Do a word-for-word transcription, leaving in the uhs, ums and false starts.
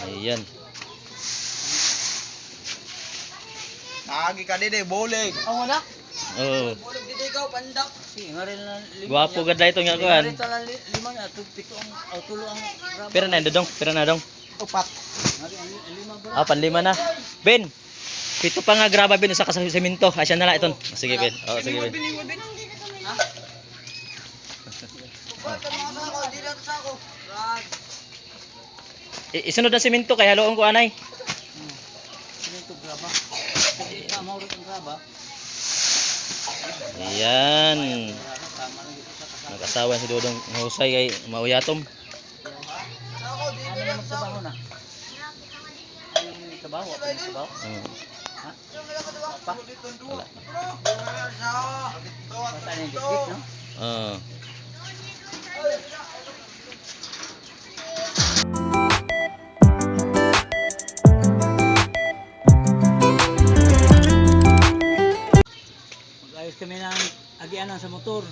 Ayan. Agi ka didi, bulig. Ang wala? Oh. Bulig didi ikaw, pandak. Sige, nga rin na lima. Guwapo gad ito nga kuan. Nga rin tala li- lima na, tu- pito ang, o, tulo ang graba. Pira na dong? Pira na dong? Upat. Nga rin ang li- ang lima ba? Ah, panlima na. Ben, pito pa nga graba, Ben, usa ka sa semento. Asya na lang iton. Sige, Ben. Oh, sige, Ben. Upat ang mga sako, dili ang sako. I- isunod ang semento kay haloon ko anay. Sino ito graba? Sige, tama ulit ang graba. Ayan. Tama lang dito sa kasama. Nag-asawa si Dodong Husay kay mauyatom. Ano naman sa baho na? Ano naman sa baho? Ano naman sa baho? Hmm. Ha? Pa? Wala. Basta na yung dikdik, no? Ah. Mag-ayos kami ng agianan sa motor.